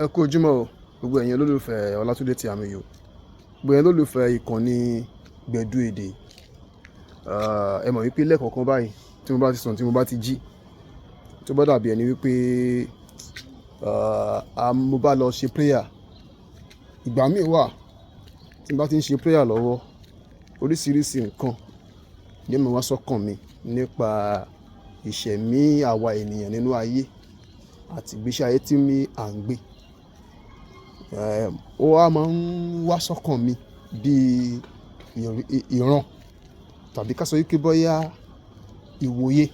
Ẹ kú ojúmọ́ o, gbogbo ẹ̀yin olólùfẹ́ Ọlátúndé Tìámíyù, gbogbo ẹ̀yin olólùfẹ́ ìkànnì Gbẹ̀du Èdè. Ẹ mọ̀ wípé lẹ́ẹ̀kọ̀ọ̀kan báyìí tí mo bá ti sùn, tí mo bá ti jí, tó bá dàbí ẹni wípé mo bá lọ ṣe prayer. Ìgbà mí wà tí n bá ti ń ṣe prayer lọ́wọ́, oríṣiríṣi nǹkan ni ó máa wá sọ́kàn mi nípa ìṣẹ̀mí àwa ènìyàn nínú ayé àti ìgbésí ayé tí à ń gbé. Ó wá máa ń wá sọ́kàn mi bí ìran tàbí ká sọ wípé bóyá ìwòye.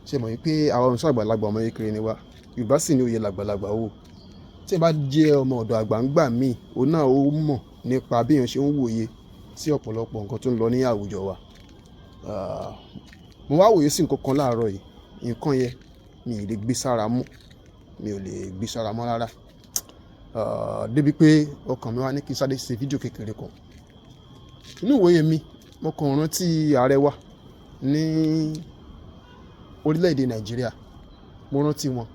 Ṣé ẹ mọ̀ wípé àwa ò ń ṣàgbàlagbà, ọmọ kékeré ni wá. Yorùbá sì ní òye làgbàlagbà ó. Tí ẹ bá jẹ́ ọmọ ọ̀dọ̀ àgbà ńgbà mí, òun náà ó mọ̀ nípa bí èèyàn ṣe ń wòye sí ọ̀pọ̀lọpọ̀ nǹkan tó ń lọ ní àwùjọ wa. Mo wá wòye sí nǹkan kan láàárọ̀ yìí. Nǹkan yẹn mi ò lè gbé sára mọ́, mi ò lè gbé sára mọ́ rárá. Débi pé ọkàn mi wá ní kí n sáré ṣe fídíò kékeré kan. Inú ìwòye mi, mo kàn rántí ààrẹ wa ní orílẹ̀-èdè Nàìjíríà. Mo rántí wọn.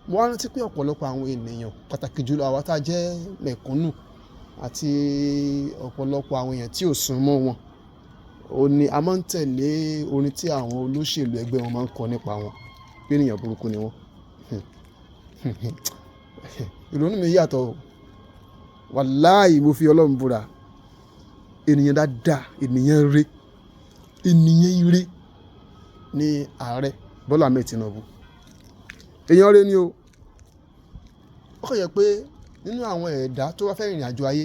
Mo wá rántí pé ọ̀pọ̀lọpọ̀ àwọn ènìyàn, pàtàkì jù lọ àwa tí a jẹ́ mẹ̀kúnnù àti ọ̀pọ̀lọpọ̀ àwọn èèyàn tí ò sún mọ́ wọn, òun ní a máa ń tẹ̀lé orin tí àwọn olóṣèlú ẹgbẹ́ wọn máa ń kọ nípa wọn, pé ènìyàn burúkú ni wọ́n. Ìrònú mi yàtọ̀ o. Wàláì mo fi Ọlọ́run búra. Ènìyàn dáadáa, ènìyàn ire, ènìyàn ire ni ààrẹ Bọ́lá Ahmed Tinubu. Èèyàn ire ni o. Ó kàn jẹ́ pé nínú àwọn ẹ̀dá tó bá fẹ́ rìnrìn àjò ayé,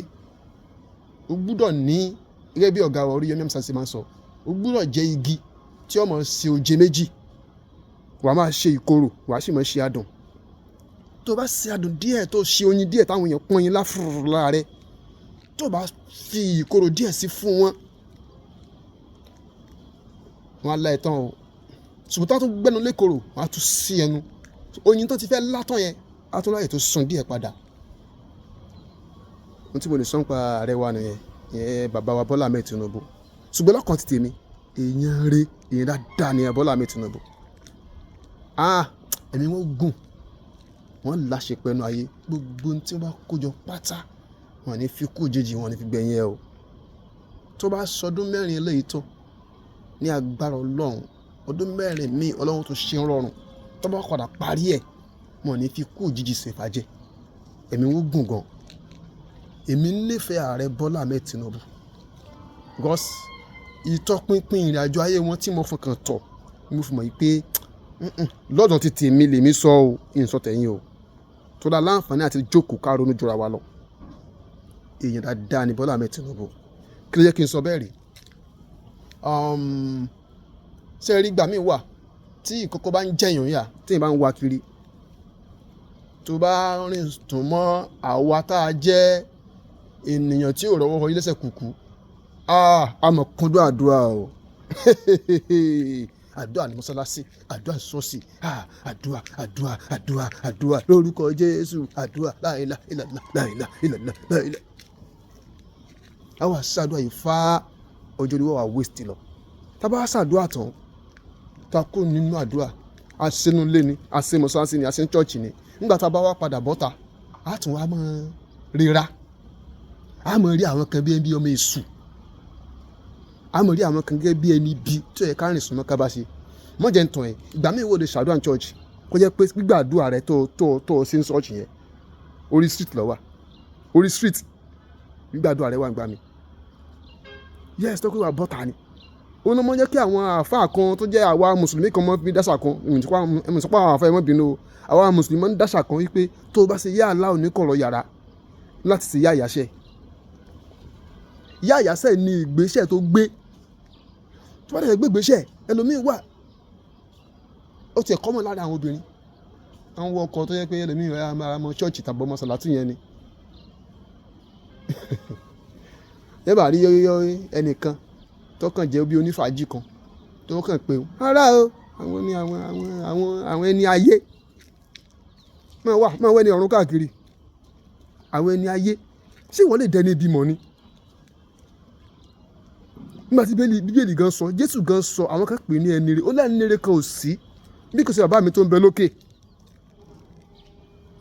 ó gbọdọ̀ ní, gẹ́gẹ́ bí ọ̀gá wa Oríyọmí Hamzat ṣe máa ń sọ, ó gbọdọ̀ jẹ́ igi tí ó máa ṣe oje méjì. Wà á máa ṣe ìkorò, wà á sì máa ṣe adùn. Tó bá ṣe adùn díẹ̀, tó ṣe oyin díẹ̀ táwọn èèyàn pọ́n yin láfúrú lára rẹ, tó bá fi ìkorò díẹ̀ sí fún wọn, wọ́n á lá ẹ tán o. Ṣùgbọ́n tí wọ́n tún gbẹ́nu lé korò, wọ́n á tún sí ẹnu. Oyin tó ti fẹ́ lá tán yẹn, á tún láyè tó sun díẹ̀ padà. Ohun tí mo lè sọ nípa ààrẹ wa nìyẹn, ìyẹn bàbá wa Bọ́lá Ahmed Tinubu. Ṣùgbọ́n lọ́kàn ti tèmi, èèyàn ire, èèyàn dáadáa ni Bọ́lá Ahmed Tinubu. Ah! Ẹ̀mí wọn gùn, wọ́n láṣepẹ́ nínú ayé. Gbogbo ohun tí wọ́n bá kójọ pátá, wọ́n ò ní fi kú òjijì, wọ́n ò ní fi gbẹ̀yìn ẹ o. Tó bá sọdún mẹ́rin eléyìí tán, ní agbára Ọlọ́run, ọdún mẹ́rin mi Ọlọ́run tó ṣe ń rọrùn. Tó bá padà parí ẹ̀, wọ́n ò ní fi kú òjijì ṣèfàjẹ́. Ẹ̀mí wọn gùn gan. Èmi nífẹ̀ẹ́ ààrẹ Bọ́lá Ahmed Tinubu. Because ìtọpinpin ìrìnàjò ayé wọn tí mo fọkàn tọ̀, mo fi mọ̀ wípé lọ́dọ̀ ti tèmi lèmi sọ o, ìn sọ tẹ̀yìn o. Tó dá láǹfààní àti jókòó ká ronú jura wa lọ. Èèyàn dáadáa ni Bọ́lá Ahmed Tinubu. Kí ló jẹ́ kí n sọ bẹ́ẹ̀ rí? Ṣé ẹ rí ìgbà mí wà tí ìkókó bá ń jẹ̀yàn yà, tí èèyàn bá ń wa kiri, tó bá rìn tún mọ́ àwa tá a jẹ́ ènìyàn tí ò rọ́wọ́ họrí lẹ́sẹ̀ kúkú, ah! A mọ̀ kúndùn àdúrà o. Àdúrà ní mọ́sálásí, àdúrà ní ṣọ́ọ̀ṣì, ah! Àdúrà, àdúrà, àdúrà, àdúrà lórúkọ Jésù, àdúrà la ilaha illallah, la ilaha illallah, la ilaha. A wá ṣàdúrà yìí fá ọjọ́ orí wa wá waste lọ. Tá bá ṣàdúrà tán, tá kúrò nínú àdúrà, a ṣe nínú ilé ni, a ṣe mọ́sálásí ni, a ṣe ní church ni. Nígbà tá a bá wá padà bọ́ta, a tún wá máa ríra. A máa rí àwọn kan bí ẹni bí ọmọ èṣù. A máa rí àwọn kan gẹ́gẹ́ bí ẹni bí tí ó yẹ ká rìn súnmọ́ ká bá ṣe. Má jẹ́ ń tàn ẹ́. Ìgbà mí wo lè ṣàdúrà ní church, kó jẹ́ pé gbígbà àdúrà rẹ tó ṣe ń church yẹn, orí street ló wà. Orí street gbígbà àdúrà rẹ wà nígbà mí. Yes, tó pé wà bọ́ta ni. Ó ní mọ́ jẹ́ kí àwọn àlfáà kan tó jẹ́ àwa Mùsùlùmí kan mọ́ fi dáṣà kan. Èmi sọ pé àwọn àlfáà ẹ má bínú o. Àwa Mùsùlùmí máa ń dáṣà kan wípé tó bá ṣe yá Allah ní kọ̀rọ̀ yàrá láti ṣe yá ìyàṣẹ́. Yá ìyàṣẹ́ ni ìgbésẹ̀ tó gbé. Tó bá dẹ̀ gbé ìgbésẹ̀, ẹlòmíì wà. Ó ti ẹ̀ common láàrín àwọn obìnrin. Wọ́n wọ ọkọ tó jẹ́ pé ẹlòmíì á máa mọ church tàbí ọmọ sàlátù yẹn ni. Ẹ bá rí ẹnìkan tó kàn jẹ́ bí onífàájì kan tó kàn pé rárá o, àwọn ni àwọn ẹni ayé. Máa wà, máa wọ ẹni ọ̀run káàkiri. Àwọn ẹni ayé. Ṣé ìwọ lè dẹni ibi mọ̀ ni? Nígbà tí Bíbélì gan sọ, Jésù gan sọ, àwọn kan pè ní ẹni rere. Ó lẹ́ni rere kan ò sí bí kò sí bàbá mi tó ń bẹ lókè.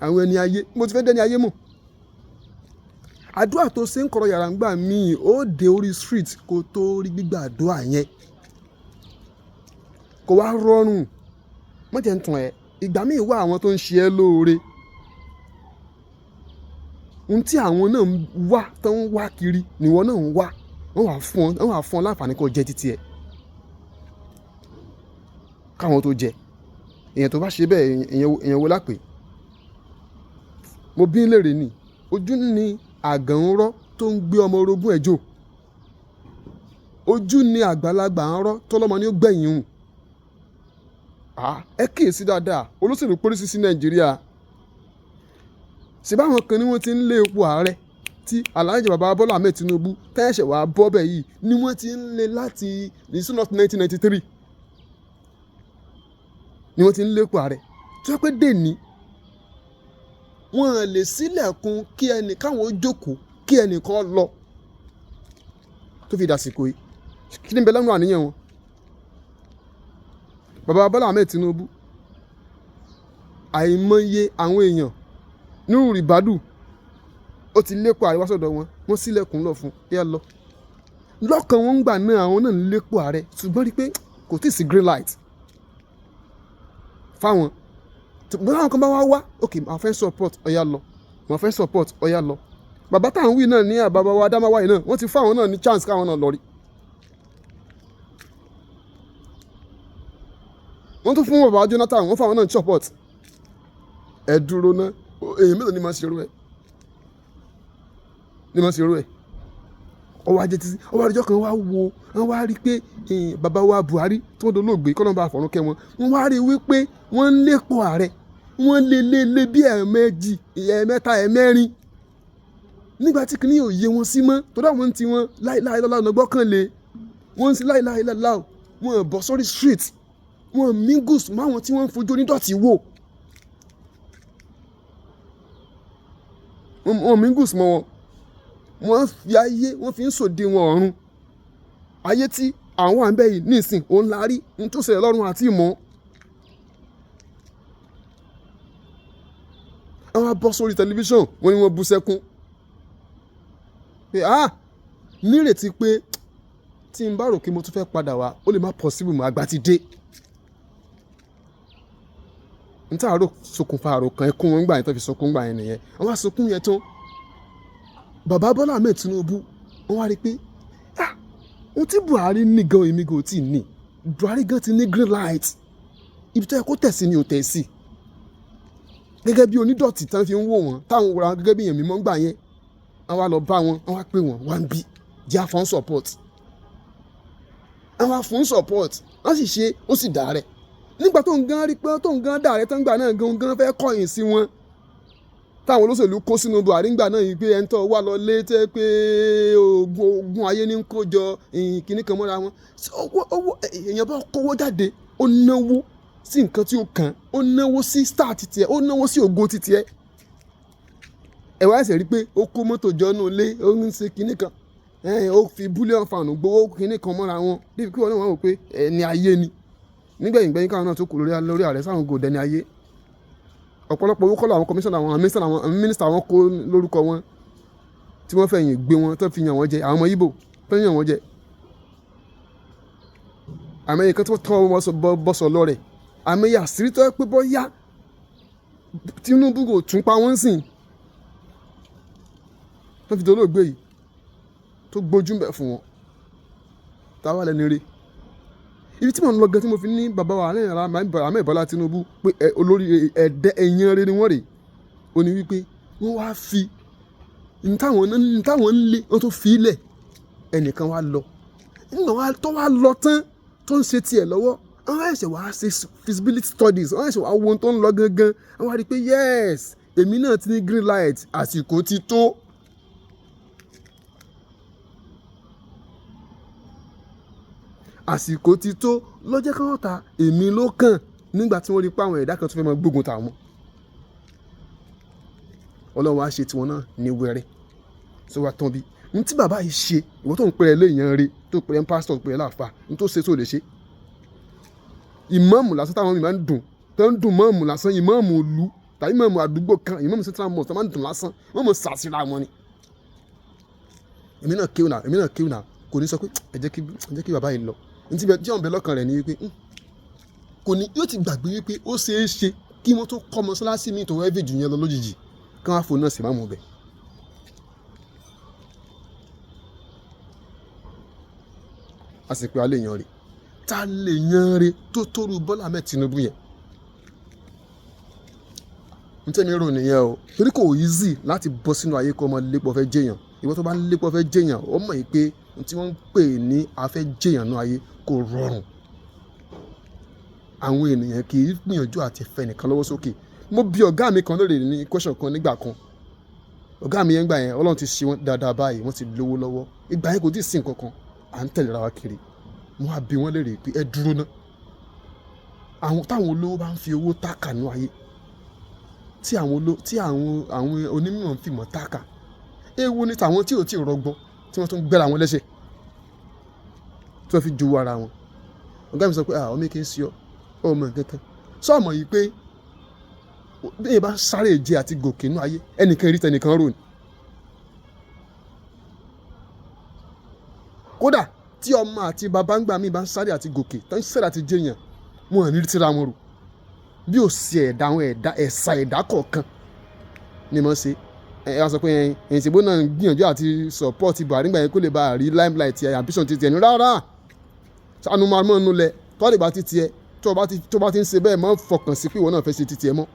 Àwọn ẹni ayé, mo ti fẹ́ dẹ́ni ayé mọ̀. Àdúrà tó ṣe ń kọ̀rọ̀ yàrá ń gbà míì, ó dé orí street kó tó rí gbígbà àdúrà yẹn. Kò wá rọrùn. Má jẹ́ ń tàn ẹ́. Ìgbà míì wà àwọn tó ń ṣe ẹ́ lóore. Ohun tí àwọn náà ń wá, tó ń wá kiri ni ìwọ náà ń wá. Wọ́n wá fún ọ láǹfààní kó jẹ títí ẹ. Káwọn tó jẹ. Èèyàn tó bá ṣe bẹ́ẹ̀, èèyàn wo lápè? Mo bí ń léèrè ni. Ojú ni àgàn ń rọ́ tó ń gbé ọmọ orogún ẹ̀ jò. Ojú ni àgbàlagbà ń rọ́ tó lọ́mọ ní ó gbẹ̀yìn òun. Ẹ kíyèsí dáadáa, olóṣèlú pólísì sí Nàìjíríà. Ṣé báwọn kan ni wọ́n ti ń lé ipò ààrẹ tí Alhaji Baba Bola Ahmed Tinubu tẹ́ẹ̀ṣẹ̀ wá bọ́ bẹ́ẹ̀ yìí ni wọ́n ti ń lé láti 1993 ni wọ́n ti ń lé ipò ààrẹ. Tí wọ́n pé dè ní, wọ́n lè sílẹ̀kùn kí ẹnì káwọn ó jókòó kí ẹnìkan lọ tó fi dàsìkò yìí. Kí ni bẹ lẹ́nu àníyàn wọn? Baba Bola Ahmed Tinubu, àìmọye àwọn èèyàn Nuhu Ribadu ó ti lépo ààrẹ wá sọ́dọ̀ wọn, wọ́n sílẹ̀kùn lọ fún ẹ lọ. Lọ́kàn wọn gbà náà àwọn náà ń lépo ààrẹ, ṣùgbọ́n rí pé kò tí ì sí green light fáwọn. Ṣùgbọ́n àwọn kan bá wá wá, ok, màá fẹ́ support, ọ̀yá lọ, màá fẹ́ support, ọ̀yá lọ. Bàbá táwọn wí náà ní àbàbà wa Adamawa yìí náà, wọ́n ti fáwọn náà ní chance káwọn náà lọ rí. Wọ́n tún fún bàbá Jonathan, wọ́n fáwọn náà ní support. Ẹ dúró ná, èyí mélòó ni màá ṣerú ẹ? Ni màá ṣerú ẹ. Ọwọ́ ajé títí, ọwọ́ àdìjọ́ kan wá wo, wọ́n wá rí pé bàbá wa Buhari tí wọ́n dolóògbé kọ́ ló ń bá àfọ̀rún kẹ́ wọn. Wọ́n wá rí wípé wọ́n ń lépo ààrẹ, wọ́n lé lé lé bí ẹ̀ẹ̀mejì, ẹ̀ẹ̀mẹ́ta, ẹ̀ẹ̀mẹ́rin. Nígbà tí kìnìún ò yé wọn sí mọ́, torí àwọn ń ti wọn láìláì lọ́la ọ̀nà gbọ́kànlé. Wọ́n ń sin láìláì lọ́la, wọ́n bọ́ sórí street, wọ́n mingles mọ́ àwọn tí wọ́n ń fojú onídọ̀tí wò. Wọ́n mingles mọ́ wọn. Wọ́n fi ayé, wọ́n fi ń sòde wọn ọ̀run. Ayé tí àwọn à ń bẹ yìí nísìn, òun la rí, ohun tó ṣẹlẹ̀ lọ́run àti ìmọ̀. Wọ́n wá bọ́ sórí tẹlifíṣàn, wọ́n ní wọ́n bú sẹ́kún. Pé nírètí pé tí n bá rò pé mo tún fẹ́ padà wá, ó lè má possible mọ́, àgbà ti dé. N tí àárò ṣokùnfà àròkàn ẹkún wọn gbà yẹn tó fi sọkún gbà yẹn nìyẹn. Wọ́n wá sọkún yẹn tán. Bàbá Bọ́lá Ahmed Tinubu, wọ́n wá rí pé ohun tí Buhari ní gan èmi gan ò tí ì ní. Buhari gan ti ní green light. Ibi tó yẹ kó tẹ̀ sí ni ò tẹ̀ sí. Gẹ́gẹ́ bí onídọ̀tí tán fi ń wò wọ́n, táwọn wòra gẹ́gẹ́ bí èèyàn mímọ́ gbà yẹn. Wọ́n wá lọ bá wọn, wọ́n wá pè wọ́n, wọ́n ń bí jẹ́ àfọ́n support. Wọ́n wá fún support, wọ́n sì ṣe, ó sì dà rẹ̀. Nígbà tó ń gan rí pé tó ń gan dà rẹ̀ tán gbà náà gan gan fẹ́ kọ̀yìn sí wọn. Táwọn olóṣèlú kó sínú Buhari ńgbà náà yìí pé ẹni tó wà lọ lé tẹ́ pé ogun ayé ní kó jọ kìnnì kan mọ́ra wọn. Owó èèyàn bá kówó jáde, ó náwó sí nǹkan tí ó kàn, ó náwó sí star titi ẹ̀, ó náwó sí ògo titi ẹ̀. Ẹ wá ṣẹ̀ rí pé ó kó mọ́tò jọ nù lé, ó ń ṣe kìnnì kan, ó fi búlíọ̀nù fàánù gbowó kìnnì kan mọ́ra wọn. Débi kí wọ́n náà wọ́n wò pé ẹni ayé ni. Nígbẹ̀yìn gbẹ́yìn káwọn náà tó kù lórí ààrẹ sáwọn gò dẹni ayé. Ọ̀pọ̀lọpọ̀ owó kọ́ làwọn kọmíṣánná, àwọn mínísítà, àwọn mínísítà wọn kó lórúkọ wọn tí wọ́n fẹ̀yìn gbé wọn tó fi yàn wọ́n jẹ, àwọn ọmọ Íbò tó yàn wọ́n jẹ. Àmọ́ ẹ̀yìn kan tó tọ́ wọn bọ́sọ̀ lọ rẹ̀. Àmọ́ ẹ̀yà àṣírí tó pé bọ́yá Tinubu kò tún pa wọ́n sìn tó fi dolóògbé yìí tó gbójú mbẹ̀ fún wọn. Táwa lẹni re. Ibi tí mò ń lọ gan tí mo fi ní bàbá wa Ahmed Bọ́lá Tinubu pé olórí ẹ̀dẹ́ ẹ̀yàn rere ni wọ́n rè. Ó ní wípé wọ́n wá fi n táwọn ń lé, wọ́n tó fi í lẹ̀, ẹnìkan wá lọ. Nígbà tó wá lọ tán tó ń ṣe tiẹ̀ lọ́wọ́, wọ́n á ṣẹ̀ wá ṣe feasibility studies, wọ́n á ṣẹ̀ wá wo ohun tó ń lọ gangan. Wọ́n wá rí i pé yes, èmi náà ti ní green light, àsìkò ti tó. Àsìkò ti tó lọ́jọ́ kan ta èmi ló kàn nígbà tí wọ́n rí pé àwọn ẹ̀dá kan tó fẹ́ máa gbógun tà wọ́n. Ọlọ́run á ṣe tiwọn náà ní wẹ́rẹ́. Sọ wá tán bí. Ohun tí bàbá yìí ṣe, ìwọ tó ń pè é léèyàn re, tó pè é pásítọ̀, tó pè é láàfáà, ohun tó ṣe tó lè ṣe. Ìmáàmù lásán táwọn mi máa ń dùn, tó ń dùn mọ́ọ̀mù lásán, ìmáàmù ìlú Tàbí ìmáàmù àdúgbò kan, ìmáàmù Central Mosque tó máa ń dùn lásán, wọ́n mọ̀ sàṣìra wọn ni. Èmi náà kéwù náà, èmi náà kéwù náà. Kò ní sọ pé ẹ jẹ́ kí bàbá yìí lọ. Ntí bẹ tí wọ́n bẹ lọ́kàn rẹ̀ ni wípé kò ní, yóò ti gbàgbé wípé ó ṣeé ṣe kí wọ́n tó kọ́ mọ́ṣáláṣí mi tó heavy jù yẹn lọ lójijì, kí wọ́n á fò náà sí máàmù bẹ̀. A sì pé a lè yan rè, ta lè yan rè tó tóru Bọ́lá Ahmed Tinubu yẹn? N tẹ́mi rò nìyẹn o, torí kò easy láti bọ́ sínú ayé kó ọmọ lépo fẹ́ jẹyàn. Ìwọ tó bá ń lépo fẹ́ jẹyàn, ó mọ̀ yìí pé n tí wọ́n ń pè ní afẹ́ jẹyàn nínú ayé kò rọrùn. Àwọn ènìyàn kì í gbìyànjú àti fẹ́ nìkan lọ́wọ́ sókè. Mo bi ọ̀gá mi kan lórí ní question kan nígbà kan. Ọ̀gá mi yẹn gbà yẹn, Ọlọ́run ti ṣe wọ́n dáadáa báyìí, wọ́n ti lówó lọ́wọ́. Ìgbà yẹn kò tí ì sí nǹkan kan, à ń tẹ̀léra wa kiri. Mo wá bi wọ́n léèrè pé ẹ dúró ná, àwọn táwọn olówó bá ń fi owó tákà nínú ayé, tí àwọn olówó, tí àwọn onímọ̀ ń fìmọ̀ tákà, èwo ni tàwọn tí ò tí ì rọgbọ tí wọ́n tún gbẹ́ra wọn lẹ́sẹ̀ tí wọ́n fi jowó ara wọn? Ọ̀gá mi sọ pé, "Ah, ọmọ kì í ṣe ọ, ọmọ nǹkan kan sọ́ọ̀mọ̀ yìí pé bí èèyàn bá sáré ìje àti gòkè nínú ayé, ẹnìkan rí tẹnìkan rò ní." Kódà tí ọmọ àti bàbá ń gbà mí bá ń sáré àti gòkè tó ń sáré àti jẹyàn, wọn ò ní tíra wọn rò. Bí ò sí ẹ̀dá, àwọn ẹ̀dá ẹ̀sà ẹ̀dá kọ̀ọ̀kan ni mo ṣe. Ẹ wá sọ pé ẹ̀yìn ìṣègbè náà ń gbìyànjú àti support Buhari nígbà yẹn kó lè bá a rí limelight ẹ̀ ambition ti tiẹ̀ ní rárá. Sanu máa mọ́ inú lẹ̀ tọ́lẹ̀ bá ti tiẹ̀, tó bá ti ń ṣe bẹ́ẹ̀, máa ń fọkàn sí pé ìwọ náà fẹ́ ṣe ti tiẹ̀ mọ́.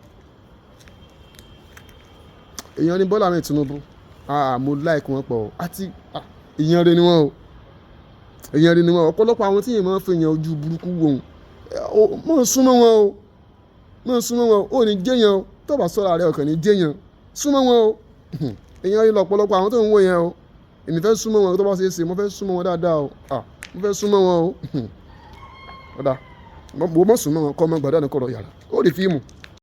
Èèyàn ní Bọ́lá Ahmed Tinubu. Ah, mo like wọn pọ̀ àti èèyàn rẹ ni wọ́n o, èèyàn rẹ ni wọ́n. Ọ̀pọ̀lọpọ̀ àwọn tí èèyàn máa ń fi èèyàn ojú burúkú wò ó, mọ̀ ń súnmọ́ wọn o, mọ̀ ń súnmọ́ wọn o. Ò ní jẹ́yàn o, tó bá sọ̀rọ̀ rẹ ọkàn ní jẹ́yàn. Súnmọ́ wọn o, èèyàn rí lọ́pọ̀lọpọ̀ àwọn tó ń wò yẹn o. Èmi fẹ́ súnmọ́ wọn tó bá ṣe é ṣe, mo fẹ́ súnmọ́ wọn dáadáa o. Ah, mo fẹ́ súnmọ́ wọn o. Ọ̀dà mo mọ̀ súnmọ́ wọn kọ́ ọmọ gbàdúrà ní kọ̀rọ̀ yàrá ó rí fíìmù.